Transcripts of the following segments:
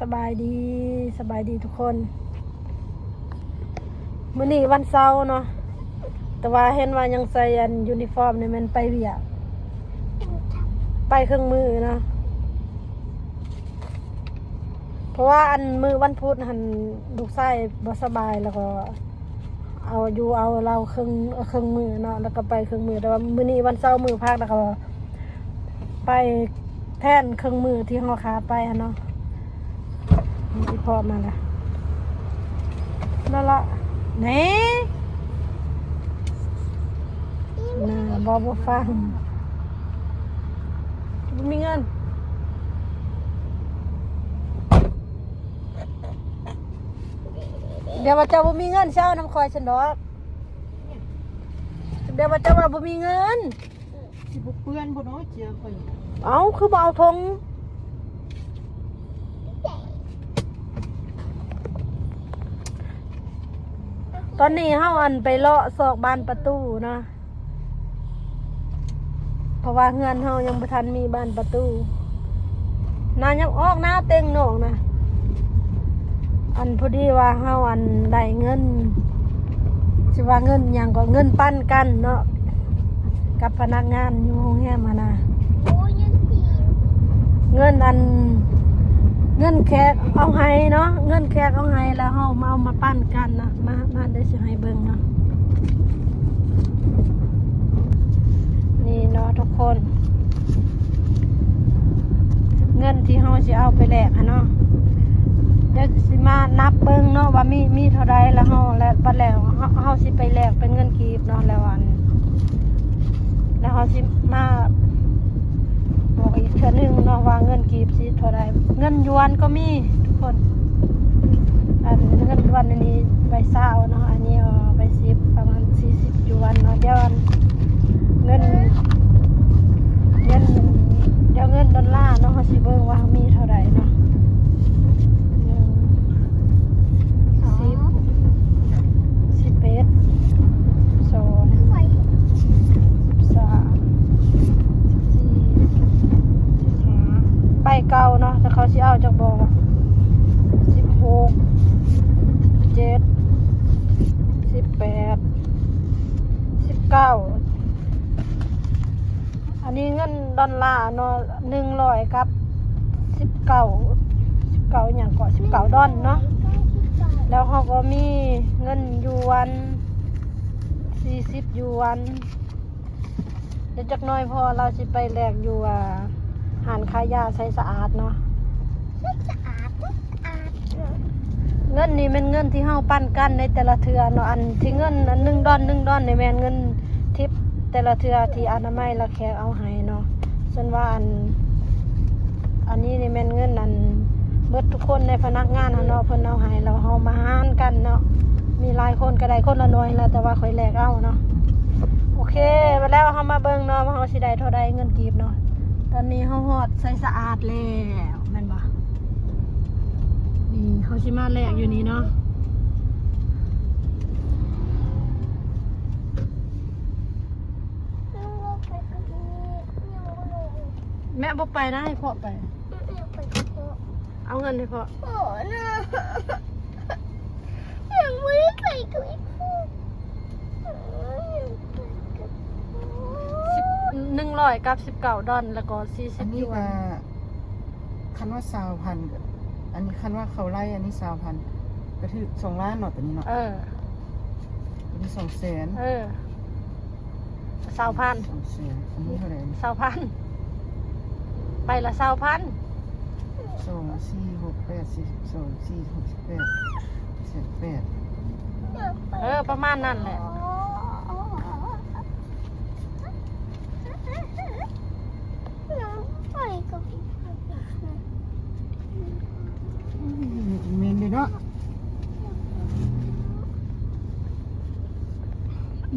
ສະບາຍດີ, ສະບາຍດີທຸກຄົນ. ມື້ນີ້ວັນເສົາເນາະ, ແຕ່ວ່າເຫັນວ່າຍັງໃສ່ອັນຢູນິຟອມນີ້ແມ່ນໄປວຽກ, ໄປເຄິ່ງມື້ເນາະ. ເພາະວ່າອັນມື້ວັນພຸດຫັ້ນ ລູກຊາຍບໍ່ສະບາຍ ແລ້ວກໍເອົາຢູ່ເອົາລາວເຄິ່ງ ເຄິ່ງມື້ເນາະ, ແລ້ວກໍໄປເຄິ່ງມື້. ແຕ່ວ່າມື້ນີ້ວັນເສົາ ມື້ພັກ ແລ້ວກໍໄປແທນເຄິ່ງມື້ທີ່ເຮົາຂາດໄປຫັ້ນເນາະ. ນີ້ ອີ່ພໍ່ມາລະ ລະລະ ແນ່ ນະ ບໍ່ ບໍ່ຟັງ. ບໍ່ມີເງິນ. ດຽວວ່າເຈົ້າບໍ່ມີເງິນ ຊິເອົານຳຂ້ອຍຊັ້ນດອກ. ດຽວວ່າເຈົ້າວ່າບໍ່ມີເງິນ. ຊິບໍ່ເປື້ອນບໍ່ເນາະ ເສື້ອຂ້ອຍ? ເອົ້າ ຄືບໍ່ເອົາຖົງ? ຕອນນີ້ເຮົາ ອັນ ໄປເລາະຊອກບານປະຕູເນາະ. ເພາະວ່າເຮືອນເຮົາຍັງບໍ່ທັນມີບານປະຕູ. ໜ້າຍັງອອກ ໜ້າເຕັງນອກນະ. ອັນ ພໍດີວ່າເຮົາ ອັນ ໄດ້ເງິນ ຊິວ່າເງິນຫຍັງກໍ ເງິນປັນກັນເນາະ ກັບພະນັກງານຢູ່ໂຮງແຮມຫັ້ນນະ. ໂອ້ຍ ເງິນຈີນ ເງິນ ອັນ ເງິນແຂກເອົາໃຫ້ເນາະ, ເງິນແຂກເອົາໃຫ້ ແລ້ວເຮົາມາເອົາມາປັນກັນນະ. ມາ ມາ ດຽວຊິໃຫ້ເບິ່ງເນາະ. ນີ້ເນາະທຸກຄົນ ເງິນທີ່ເຮົາຊິເອົາໄປແລກຫັ້ນເນາະ. ດຽວຊິມານັບເບິ່ງເນາະວ່າມີ ມີເທົ່າໃດ ແລ້ວເຮົາ ແລ້ວບັດແລ້ວເຮົາ ເຮົາຊິໄປແລກເປັນເງິນກີບເນາະ. ແລ້ວອັນ ແລ້ວເຮົາຊິມາບອກອີກເທື່ອໜຶ່ງເນາະວ່າເງິນກີບຊິເທົ່າໃດ. ເງິນຢວນກໍມີທຸກຄົນ. ອັນ ເງິນຢວນອັນນີ້ໃບຊາວເນາະ, ອັນນີ້ ເອີ ໃບສິບ ປະມານສີ່ສິບຢວນເນາະ. ດຽວອັນ ເງິນ ເງິນ ດຽວເງິນດອນລາເນາະ ເຮົາຊິເບິ່ງວ່າເຮົາມີເທົ່າໃດເນາະ. ໜຶ່ງ ສິບ ສິບເອັດ ສິບສອງ ສິບສາມ ສິບສີ່ ສິບຫ້າ ໃບເກົ່າເນາະ. ແລ້ວເຂົາຊິເອົາຈັກບໍ່? ສິບຫົກ ສິບເຈັດ ສິບແປດ ສິບເກົ້າ. ອັນນີ້ເງິນດອນລາເນາະ ໜຶ່ງຮ້ອຍກັບສິບເກົ້າ ສິບເກົ້າຫຍັງເກາະ ສິບເກົ້າດອນເນາະ. ແລ້ວເຮົາກໍມີເງິນຢວນ ສີ່ສິບຢວນ. ດຽວຈັກໜ້ອຍພໍ່ລາວຊິໄປແລກຢູ່ ອ່າ ຮ້ານຂາຍຢາໄຊສະອາດເນາະ. ໄຊສະອາດ ໄຊສະອາດ. ເງິນນີ້ແມ່ນເງິນທີ່ເຮົາປັນກັນໃນແຕ່ລະເທື່ອເນາະ. ອັນທີ່ເງິນອັນໜຶ່ງດອນ ໜຶ່ງດອນນີ້ແມ່ນເງິນທິບແຕ່ລະເທື່ອທີ່ອະນາໄມ ແລະ ແຂກເອົາໃຫ້ເນາະ. ສ່ວນວ່າອັນ ອັນນີ້ນີ້ແມ່ນເງິນອັນເບິດທຸກຄົນໃນພະນັກງານຫັ້ນເນາະ ເພິ່ນເອົາໃຫ້ ແລ້ວເຮົາມາຫານກັນເນາະ. ມີຫຼາຍຄົນກໍໄດ້ຄົນລະໜ່ວຍແຫຼະ ແຕ່ວ່າຂ້ອຍແລກເອົາເນາະ. ໂອເຄ ບັດແລ້ວເຮົາມາເບິ່ງເນາະວ່າເຮົາຊິໄດ້ເທົ່າໃດເງິນກີບເນາະ. ຕອນນີ້ເຮົາຮອດໄຊສະອາດແລ້ວແມ່ນບໍ່? ນີ້ເຮົາຊິມາແລກຢູ່ນີ້ເນາະ. ແມ່ບໍ່ໄປນະ ໃຫ້ພໍ່ໄປ. ເອົາເງິນໃຫ້ພໍ່. ສິບ ໜຶ່ງຮ້ອຍກັບສິບເກົ້າດອນ ແລ້ວກໍສີ່ສິບ ອັນນີ້ກໍ ຢວນ. ຄັນວ່າຊາວພັນ ອັນນີ້ຄັນວ່າເຂົາໄລ່ອັນນີ້ຊາວພັນ ກໍຖືກສອງລ້ານເນາະ ຕົວນີ້ເນາະ. ເອີ ຕົວນີ້ສອງແສນ. ເອີ ຊາວພັນ ສອງແສນ. ອັນນີ້ເທົ່າໃດ? ຊາວພັນ ໃບລະຊາວພັນ. ສອງ ສີ່ ຫົກ ແປດ ສິບ ສິບສອງ ສິບສີ່ ສິບຫົກ ສິບແປດ ແສນແປດ. ເອີ ປະມານນັ້ນແຫຼະ. ແມ່ນເດ້ເນາະ.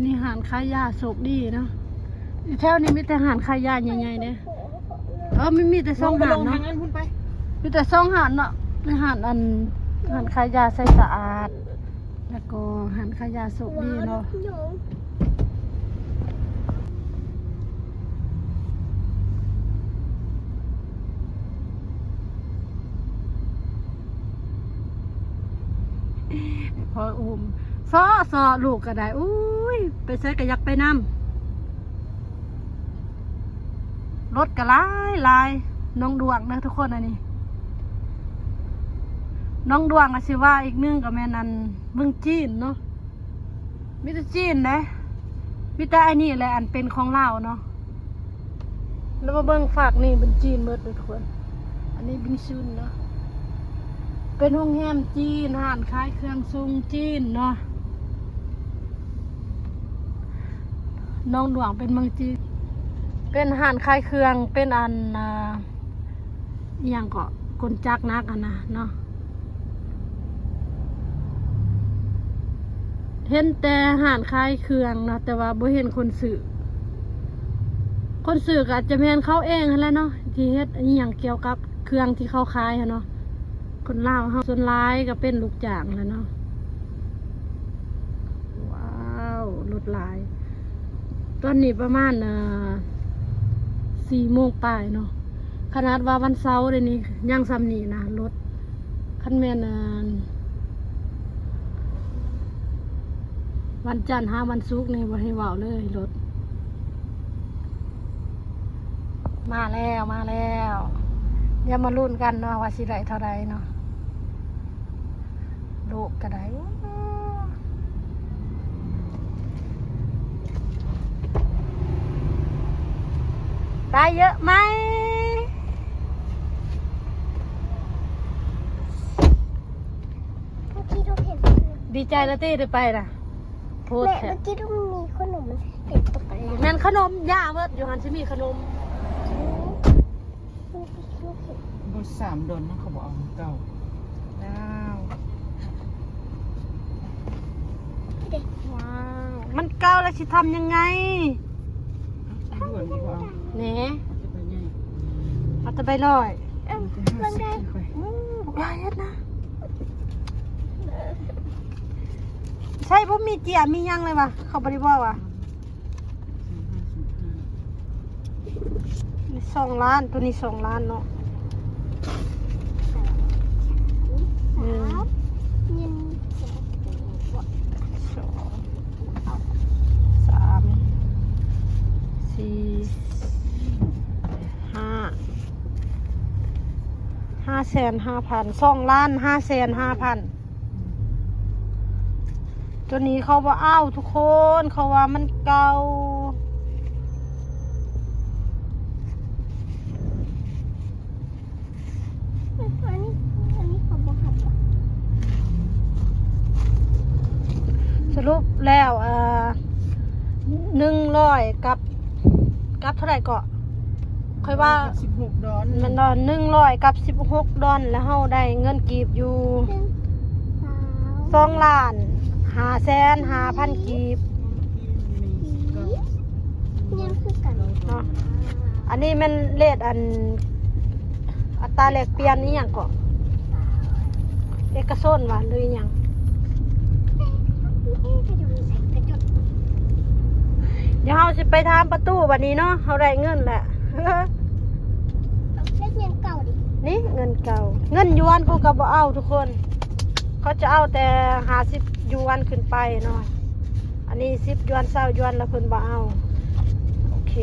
ນີ້ຮ້ານຂາຍຢາໂຊກດີເນາະ. ຢູ່ແຖວນີ້ມີແຕ່ຮ້ານຂາຍຢາໃຫຍ່ໆເດ້. ເອີ ມີ ມີແຕ່ສອງຮ້ານເນາະ. ມີແຕ່ສອງຮ້ານເນາະ. ມີຮ້ານອັນ ຮ້ານຂາຍຢາໄຊສະອາດ ແລ້ວກໍຮ້ານຂາຍຢາໂຊກດີເນາະ. ພໍ່ອຸ້ມ ເຊາະໆ ລູກກໍໄດ້ ອຸ້ຍ ໄປໃສກໍຢາກໄປນຳ. ລົດກໍຫຼາຍໆ ໜອງດວງເດີທຸກຄົນ. ອັນນີ້ໜອງດວງ ກໍຊິວ່າອີກໜຶ່ງກໍແມ່ນອັນເມືອງຈີນເນາະ. ມີແຕ່ຈີນເດ້ ມີແຕ່ອັນນີ້ແຫຼະອັນເປັນຂອງລາວເນາະ. ແລ້ວມາເບິ່ງຟາກນີ້ເປັນຈີນເໝິດເດ້ທຸກຄົນ. ອັນນີ້ບິງຊຶນເນາະ ເປັນໂຮງແຮມຈີນ ຮ້ານຂາຍເຄື່ອງສົ່ງຈີນເນາະ. ໜອງດວງເປັນເມືອງຈີນ ເປັນຮ້ານຂາຍເຄື່ອງ ເປັນອັນ ອ່າ ອີ່ຫຍັງເກາະ ກົນຈັກໜັກຫັ້ນນະເນາະ. ເຫັນແຕ່ຮ້ານຂາຍເຄື່ອງເນາະ ແຕ່ວ່າບໍ່ເຫັນຄົນຊື້. ຄົນຊື້ກໍອາດຈະແມ່ນເຂົາເອງຫັ້ນແຫຼະເນາະ ທີ່ເຮັດອີ່ຫຍັງກ່ຽວກັບເຄື່ອງທີ່ເຂົາຂາຍຫັ້ນເນາະ. ຄົນລາວເຮົາສ່ວນຫຼາຍກໍເປັນລູກຈ້າງແຫຼະເນາະ. ວ້າວ ລົດຫຼາຍ. ຕອນນີ້ປະມານ ເອີ ສີ່ໂມງປາຍເນາະ. ຂະໜາດວ່າວັນເສົາເດນີ້ຍັງສ່ຳນີ້ນະລົດ. ຄັນແມ່ນ ເອີ ວັນຈັນຫາວັນສຸກນີ້ບໍ່ໃຫ້ເວົ້າເລີຍລົດ. ມາແລ້ວ ມາແລ້ວ. ດຽວມາລຸ້ນກັນເນາະວ່າຊິໄດ້ເທົ່າໃດເນາະ. ລູກກໍໄດ້. ໄດ້ເຍອະໄໝ? ເມື່ອກີ້ລູກເຫັນ ດີໃຈແລ້ວຕິໄດ້ໄປນະ. ໂພດແທ້ ແມ່ ເມື່ອກີ້ລູກມີຂະໜົມເປັນຕົກະແລະ ແມ່ນຂະໜົມ ຢ່າເບີດ ຢູ່ຫັ້ນຊິມີຂະໜົມ. ບໍ່ ສາມດອນນະ ເຂົາບໍ່ເອົາເກົ່າ. ວ້າວ ເດ້ ວ້າວ ມັນເກົ່າແລ້ວຊິທຳຍັງໄງ? ດ່ວນບໍ່ເອົາ ແໜ ເອົາແຕ່ໃບໃຫຍ່ ເອົາແຕ່ໃບນ້ອຍ. ເອີ ເບິ່ງໄດ້ ໂອ້ ບັກຫຼາຍເຮັດນະ. ໃສ່ບໍ່ມີເຈ້ຍມີຫຍັງເລີຍວະ ເຂົາບໍ່ໄດ້ບອກວ່າ ສອງລ້ານ ໂຕນີ້ສອງລ້ານເນາະ. ໜຶ່ງ ສອງ ສາມ ສີ່ ຫ້າ ຫ້າແສນຫ້າພັນ ສອງລ້ານຫ້າແສນຫ້າພັນ. ຕົວນີ້ເຂົາບໍ່ເອົາທຸກຄົນ ເຂົາວ່າມັນເກົ່າ. ອັນນີ້ ອັນນີ້ເຂົາບໍ່ຮັບຫວະ? ສະຫຼຸບແລ້ວ ເອີ ໜຶ່ງຮ້ອຍກັບ ກັບເທົ່າໃດເກາະ? ຂ້ອຍວ່າ ຮ້ອຍກັບສິບຫົກດອນ ແມ່ນບໍ່? ໜຶ່ງຮ້ອຍກັບສິບຫົກດອນ ແລ້ວເຮົາໄດ້ເງິນກີບຢູ່ ໜຶ່ງ ສອງ ສອງລ້ານຫ້າແສນຫ້າພັນກີບ ຍັງຄືກັນເນາະ. ອັນນີ້ແມ່ນເລດ ອັນ ອັດຕາແລກປ່ຽນອີ່ຫຍັງເກາະ? ເອກະຊົນຫວະ ຫຼືອີ່ຫຍັງ? ດຽວເຮົາຊິໄປຖາມປະຕູບັດນີ້ເນາະ ເຮົາໄດ້ເງິນແລ້ວ. ເລກເງິນເກົ່າດິ ນີ້ເງິນເກົ່າ. ເງິນຢວນເຂົາກໍບໍ່ເອົາທຸກຄົນ ເຂົາຈະເອົາແຕ່ຫ້າສິບຢວນຂຶ້ນໄປເນາະ. ອັນນີ້ສິບຢວນ ຊາວຢວນ ແລ້ວເພິ່ນບໍ່ເອົາ. ໂອເຄ.